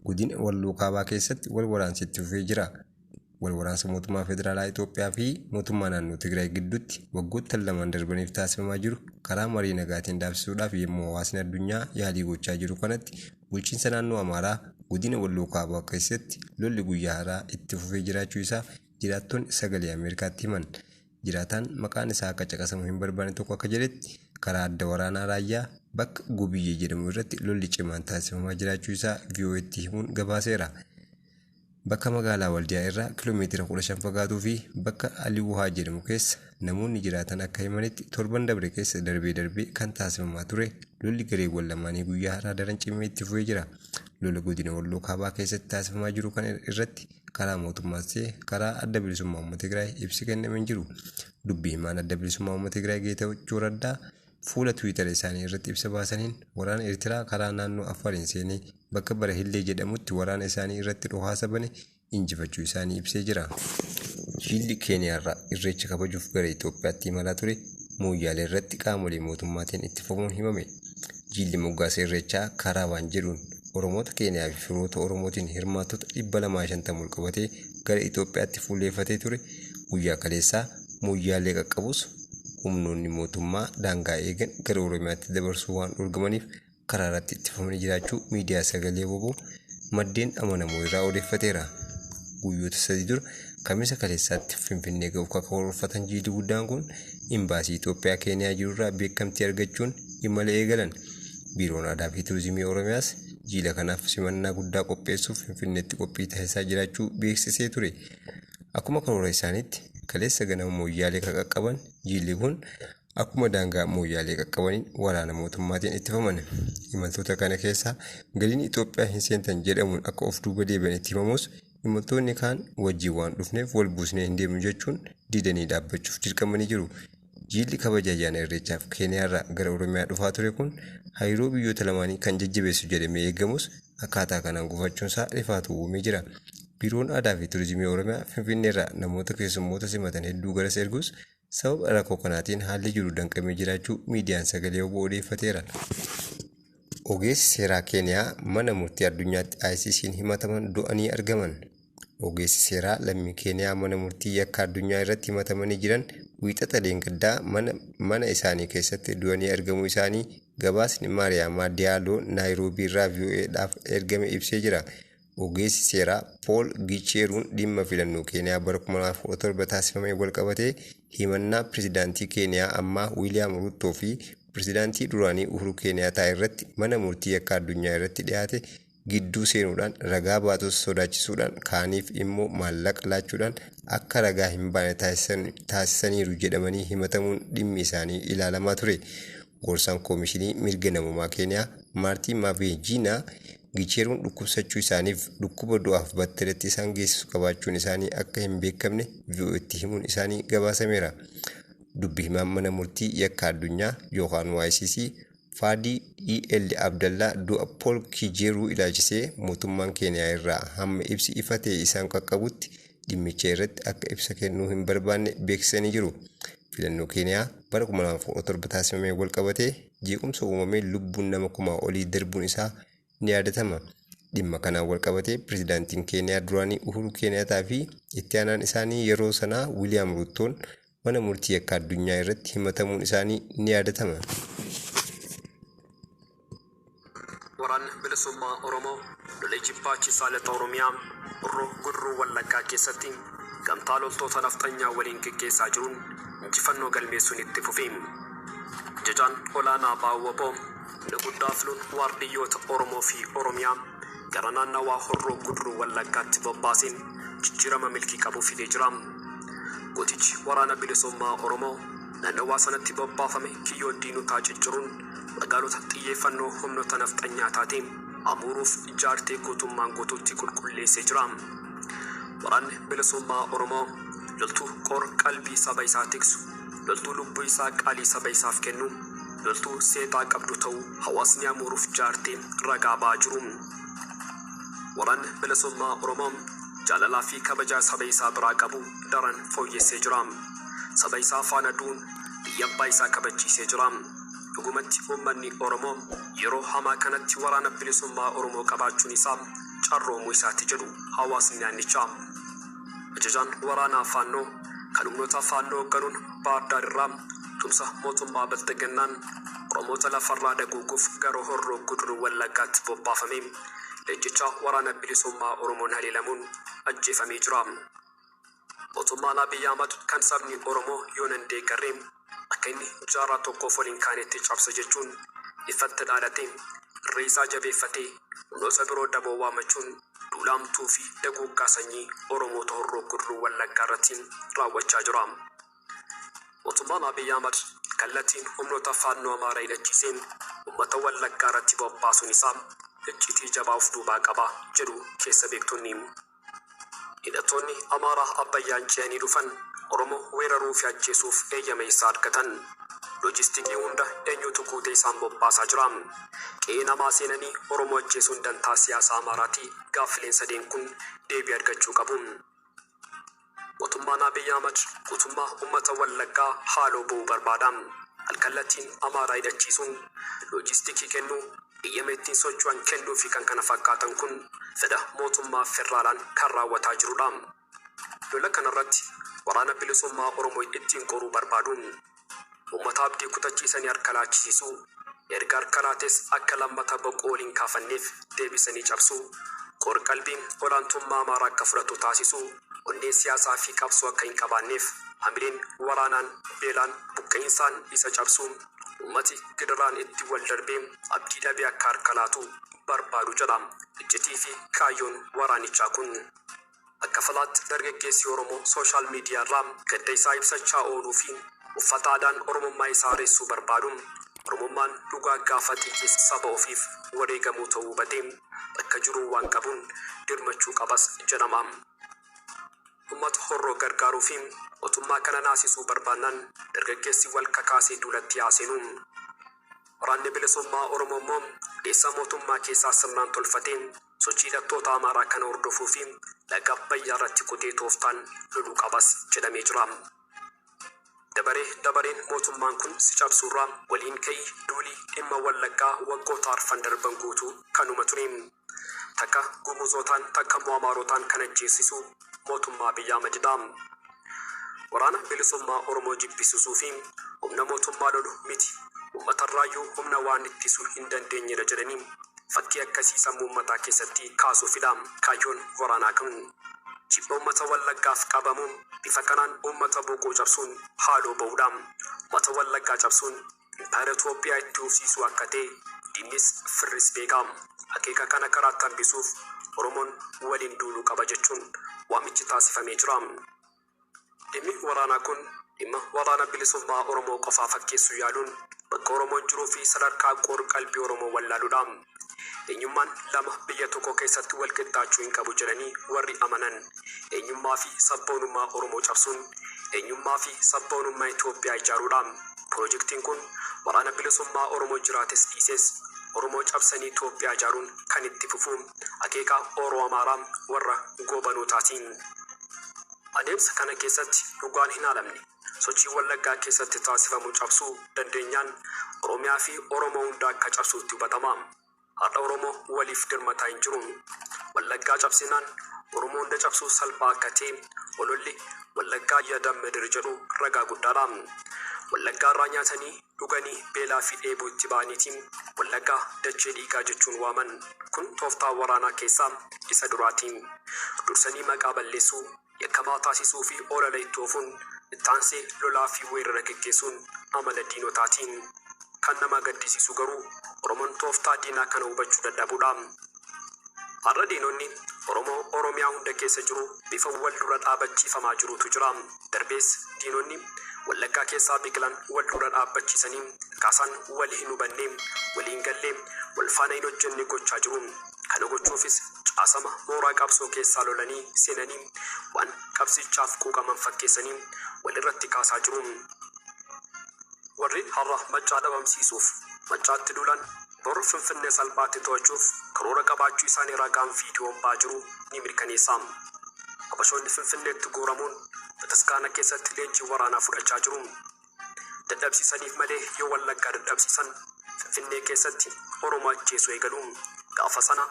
Godina Walloo Kaabaa keessatti wal waraansi itti fufee jira. Wal waraansa mootummaa federaalaa Itoophiyaa fi mootummaa naannoo Tigraay gidduutti waggoottan lamaan darbaniif taasifamaa jiru karaa marii nagaatiin dhaabsisuudhaaf yemmuu hawaasni addunyaa yaalii gochaa jiru kanatti bulchiinsa naannoo Amaaraa godina Walloo Kaabaa keessatti lolli guyyaa har'aa itti fufee jiraachuu isaa jiraattonni Sagalee Ameerikaatti himan. Jiraataan maqaan isaa akka caqasamu hin barbaanne tokko akka jedhetti karaa adda waraanaa Raayyaa bakka Gobiyyee jedhamu irratti lolli cimaan taasifamaa jiraachuu isaa VOAtti himuun gabaaseera. Bakka magaalaa Waldiyaa irraa kiloomeetira 15 fagaatuu fi bakka Aliwuhaa jedhamu keessa namoonni jiraatan akka himanitti torban dabre keessa darbee darbee kan taasifamaa ture lolli gareewwan lamaanii guyyaa har'aa daran cimee itti fufee jira. Lola godina Walloo Kaabaa keessatti taasifamaa jiru kana irratti karaa mootummaas ta'e karaa Adda Bilisummaa Uummata Tigraay ibsi kenname hin jiru. Dubbi himaan Adda Bilisummaa Uummata Tigraay Geetachoo Raddaa fuula Tiwiitara isaanii irratti ibsa baasaniin waraana Eertiraa karaa naannoo Affariin seenee bakka Barahillee jedhamutti waraana isaanii irratti dhohaasa bane injifachuu isaanii ibsee jira. Jilli Keeniyaarraa Irreecha kabajuuf gara Itoophiyaatti imalaa ture Mooyyaalee irratti qaamolee mootummaatiin ittifamuun himame. Jilli moggaasa Irreechaa karaa waan jedhuun Oromoota Keeniyaa fi firoota Oromootiin hirmaattota 250 ol qabatee gara Itoophiyaatti fuulleeffatee ture guyyaa kaleessaa Mooyyaalee qaqqabus humnoonni mootummaa daangaa eegan gara Oromiyaatti dabarsuu waan dhorgamaniif karaarratti ittifamanii jiraachuu miidiyaa Sagalee wbo maddeen amanamoo irraa odeeffateera. Guyyoota sadi dura Kamisa kaleessaatti Finfinnee ga'uuf kan karoorfatan jiilli guddaan kun Imbaasii Itoophiyaa Keeniyaa jirurraa beekamtii argachuun imala eegalan. Biiroon Aadaa fi Turizimii Oromiyaas jiila kanaaf simannaa guddaa qopheessuuf Finfinneetti qophii taasisaa jiraachuu beeksisee ture. Akkuma karoora isaaniitti kaleessa ganama Mooyyaalee kan qaqqaban jiilli kun akkuma daangaa Mooyyaalee qaqqabaniin waraana mootummaatiin ittifaman. Imaltoota kana keessaa galiin Itoophiyaa hin seentan jedhamuun akka of duuba deebi'an itti himamus imaltoonni kaan wajjin waan dhufneef wal buusnee hin deemnu jechuun didanii dhaabbachuuf dirqamanii jiru. Jiilli kabaja ayyaana Irreechaaf Keeniyaarraa gara Oromiyaa dhufaa ture kun hariiroo biyyoota lamaanii kan jajjabeessu jedhamee eegamus akkaataa kanaan gufachuunsaa rifaatuu uumee jira. Biiroon Aadaa fi Turizimii Oromiyaa Finfinneerraa namoota keessummoota simatan hedduu garas ergus sababa rakkoo kanaatiin haalli jiru danqamee jiraachuu miidiyaan Sagalee wbo odeeffateera. Ogeessi seeraa Keeniyaa mana murtii addunyaatti ICC'n himataman du'anii argaman. Ogeessi seeraa lammii Keeniyaa mana murtii yakka addunyaa irratti himatamanii jiran Wiixata dheengaddaa mana mana isaanii keessatti du'anii argamuu isaanii gabaasni Maariyaamaa Diyaaloo Naayiroobii irraa voa dhaaf ergame ibsee jira. Ogeessi seeraa Pool Gicheeruun dhimma filannoo Keeniyaa bara 2017 taasifameen walqabatee himannaa pirezidaantii Keeniyaa ammaa Wiiliyaam Ruuttoo fi pirezidaantii duraanii Uhuruu Keeniyaataa irratti mana murtii yakka addunyaa irratti dhiyaate gidduu seenuudhaan ragaa baatota sodaachisuudhaan kaaniif immoo maallaqa laachuudhaan akka ragaa hin baane taasisaniiru jedhamanii himatamuun dhimmi isaanii ilaalamaa ture. Gorsaan Koomishinii Mirga Namoomaa Keeniyaa Maartiin Maaveejiinaa Gicheeruun dhukkubsachuu isaaniif dhukkuba du'aaf battalatti isaan geessisu qabaachuun isaanii akka hin beekamne VOAtti himuun isaanii gabaasameera. Dubbi himaan mana murtii yakka addunyaa yookaan YCC Faadii EL Abdallaa du'a Pool Kijeeruu ilaalchisee mootummaan Keeniyaa irraa hamma ibsi ifa ta'e isaan qaqqabutti dhimmicha irratti akka ibsa kennuu hin barbaanne beeksisanii jiru. Filannoo Keeniyaa bara 2017 taasifameen walqabatee jeequmsa uumameen lubbuun nama kumaa olii darbuun isaa ni yaadatama. Dhimma kanaan walqabatee pirezidaantiin Keeniyaa duraanii Uhuruu Keeniyaataa fi itti aanaan isaanii yeroo sanaa Wiiliyaam Ruuttoon mana murtii yakka addunyaa irratti himatamuun isaanii ni yaadatama. Waraanni Bilisummaa Oromoo lola ijibbaachisaa Lixa Oromiyaa Horroo Guduruu Wallaggaa keessatti gamtaa loltoota nafxanyaa waliin geggeessaa jiruun injifannoo galmeessuun itti fufe. Ajajaan Olaanaa Abo-wbo Lola guddaa filuun waardiyyoota Oromoo fi Oromiyaa gara naannawaa Horroo Guduruu Wallaggaatti bobbaaseen jijjiirama milkii qabu fidee jira. Gootichi Waraana Bilisummaa Oromoo naannawaa sanatti bobbaafame kiyyoo diinotaa cicciruun magaalota xiyyeeffannoo humnoota nafxanyaa taate Amuuruuf Jaartee guutummaan guutuutti qulqulleessee jira. Waraanni Bilisummaa Oromoo loltuu qor qalbii saba isaa tiksu, loltuu lubbuu isaa qaalii saba isaaf kennu, loltuu seexaa qabdu ta'uu hawaasni Amuuruuf Jaartee ragaa ba'aa jiru. Waraanni Bilisummaa Oromoo jaalalaa fi kabajaa saba isaa biraa qabu daran fooyyessee jira. Saba isaa faana du'uun biyya abbaa isaa kabachiisee jira. Dhugumatti uummanni Oromoo yeroo hamaa kanatti Waraana Bilisummaa Oromoo qabaachuun isaa carroomuu isaati jedhu hawaasni naannichaa. Ajajaan waraanaa Faannoo kan humnoota Faannoo hoogganuun Baahir Daar irraa tumsa mootummaa Bilxiginnaan Oromoota lafarraa daguuguuf gara Horroo Guduruu Wallaggaatti bobbaafame leenjichaa waraana bilisummaa Oromoon haleelamuun ajjeefamee jira. Mootummaan Abiy Ahmad kan sabni Oromoo yoo nan deeggarre akka inni jaarraa tokkoof waliin kaanetti cabsa jechuun ifatti dhaadate irree isaa jabeeffatee humnoota biroo daboo waamachuun duulaamtuu fi daguuggaa sanyii Oromoota Horroo Guduruu Wallaggaa irratti raawwachaa jira. Mootummaan Abiy Ahmad kallattiin humnoota Faannoo Amaaraa hidhachiiseen uummata Wallaggaa irratti bobbaasuun isaa iccitii jabaa of duubaa qaba jedhu keessa beektonni. Hidhattoonni Amaaraa Abbayyaan ce'anii dhufan Oromoo weeraruu fi ajjeesuuf eeyyama isaa argatan. Loojistikii hunda eenyutu guutee isaan bobbaasaa jira? Qe'ee namaa seenanii Oromoo ajjeesuun dantaa siyaasaa Amaaraati? Gaaffileen sadeen kun deebii argachuu qabu. Mootummaan Abiy Ahmad guutummaa uummata Wallaggaa haaloo ba'uu barbaada. Alkallattiin Amaaraa hidhachiisuun, loojistikii kennuu, eeyyama ittiin socho'an kennuu fi kan kana fakkaatan kun fedha mootummaa federaalaan kan raawwataa jirudha. Lola kanarratti waraana bilisummaa Oromoo ittiin qoruu barbaadu. Uummata abdii kutachiisanii harka laachisiisuu, erga harka laates akka lammata boqoo waliin kaafanneef deebisanii cabsuu, qoor-qalbiin olaantummaa Amaaraa akka fudhatu taasisuu, onnee siyaasaa fi qabsoo akka hin qabaanneef hamileen waraanaan, beelaan, buqqa'insaan isa cabsuu, uummati gidiraan itti wal darbee abdii dhabee akka harka laatu barbaadu jedha iccitii fi kaayyoon waraanichaa kun. Akka falaatti dargaggeessi Oromoo sooshaal miidiyaa irraa gadda isaa ibsachaa ooluu fi uffata aadaan Oromummaa isaa haaressuu barbaadu, Oromummaan dhugaa gaafa xiiqii saba ofiif wareegamuu ta'uu hubatee bakka jiruu waan qabuun dirmachuu qabas jedhama. Uummata Horroo gargaaruu fi mootummaa kana naasisuu barbaannaan dargaggeessi wal kakaasee duulatti haa seenu. Waraanni bilisummaa Oromoo immoo odeessa mootummaa keessaa sirnaan tolfatee sochii hidhattoota Amaaraa kana hordofuu fi laga Abbayyaa irratti kutee tooftaan loluu qabas jedhamee jira. Dabaree dabareen mootummaan kun si cabsuurraa waliin ka'ii duulii dhimma Wallaggaa waggoota arfan darban guutuu kanuma ture. Takka Gumuzootaan takka immoo Amaarotaan kan ajjeesisu mootummaa Abiy Ahmedidha. Waraana bilisummaa Oromoo jibbisiisuu fi humna mootummaa lolu miti, uummatarraayyuu humna waan ittisuu hin dandeenyedha jedhanii fakkii akkasii sammuu uummataa keessatti kaasuufidha kaayyoon waraanaa kun. Jibba uummata Wallaggaaf qabamuun bifa kanaan uummata boqoo cabsuun haaloo ba'uudha. Uummata Wallaggaa cabsuun impaayera Itoophiyaa itti fufsiisuu akka ta'e diinnis firris beeka. Akeeka kana karaatti hambisuuf Oromoon waliin duuluu qaba jechuun waamichi taasifamee jira. Dhimmi waraanaa kun dhimma waraana bilisummaa Oromoo qofaa fakkeessuu yaaluun bakka Oromoon jiruu fi sadarkaa qoor-qalbii Oromoo wallaaluudha. Eenyummaan lama biyya tokko keessatti wal qixxaachuu hin qabu jedhanii warri amanan eenyummaa fi sabboonummaa Oromoo cabsuun eenyummaa fi sabboonummaa Itoophiyaa ijaaruudha. Pirojektiin kun waraana bilisummaa Oromoo jiraates dhiises Oromoo cabsanii Itoophiyaa ijaaruun kan itti fufu akeeka Oro Amaaraa warra goobanootaati. Adeemsa kana keessatti dhugaan hin haalamne sochii Wallaggaa keessatti taasifamu cabsuu dandeenyaan Oromiyaa fi Oromoo hunda akka cabsuutti hubatama. Har'a Oromoo waliif dirmataa hin jiru. Wallaggaa cabsinaan Oromoo hunda cabsuu salphaa akka ta'e ololli Wallaggaa yaada midir jedhu ragaa guddaadha. Wallaggaa irraa nyaatanii dhuganii beelaa fi dheebuu itti ba'aniitiin Wallaggaa dachee dhiigaa jechuun waaman. Kun tooftaa waraanaa keessaa isa duraati. Dursanii maqaa balleessuu, yakkamaa taasisuu fi olala itti oofuun ittaansee lolaa fi weerara geggeessuun amala diinotaati. Kan nama gaddisiisu garuu Oromoon tooftaa diinaa kana hubachuu dadhabuudha. Har'a diinonni Oromoo Oromiyaa hunda keessa jiru bifa wal dura dhaabachiifamaa jirutu jira. Darbees diinonni Wallaggaa keessaa biqilan wal dura dhaabbachiisanii kaasaan wal hin hubanne, waliin gallee, wal faana hin hojjenne gochaa jiru. Kana gochuufis caasama mooraa qabsoo keessaa lolanii seenanii waan qabsichaaf quuqaman fakkeessanii walirratti kaasaa jiru. Warri har'a Maccaa dhabamsiisuuf Maccaatti duulan bor Finfinnee salphaatti to'achuuf karoora qabaachuu isaanii ragaan viidiyoon ba'aa jiru ni mirkaneessa. Habashoonni Finfinneetti guuramuun bataskaana keessatti leenjii waraanaa fudhachaa jiru. Dadhabsiisaniif malee yoo Wallaggaa dadhabsiisan Finfinnee keessatti Oromoo ajjeesuu eegalu. Gaafa sana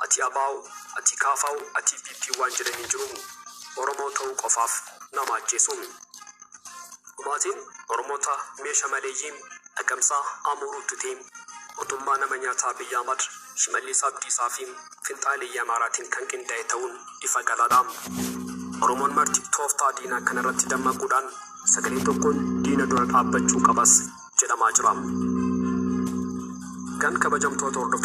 Ati ABO, ati KFO, ati PP waan jedhan hin jiru. Oromoo ta'uu qofaaf nama ajjeesu. Dhumaatiin Oromoota meesha maleeyyii Agamsaa Amuruutti ta'e mootummaa nama nyaataa Abiy Ahmad, Shimallis Abdiisaa fi finxaaleeyyii Amaaraatiin kan qindaa'e ta'uun ifa galaadha. Oromoon marti tooftaa diinaa kanarratti dammaquudhaan sagalee tokkoon diina dura dhaabbachuu qabas jedhamaa jira. Kan kabajamtoota hordoftoota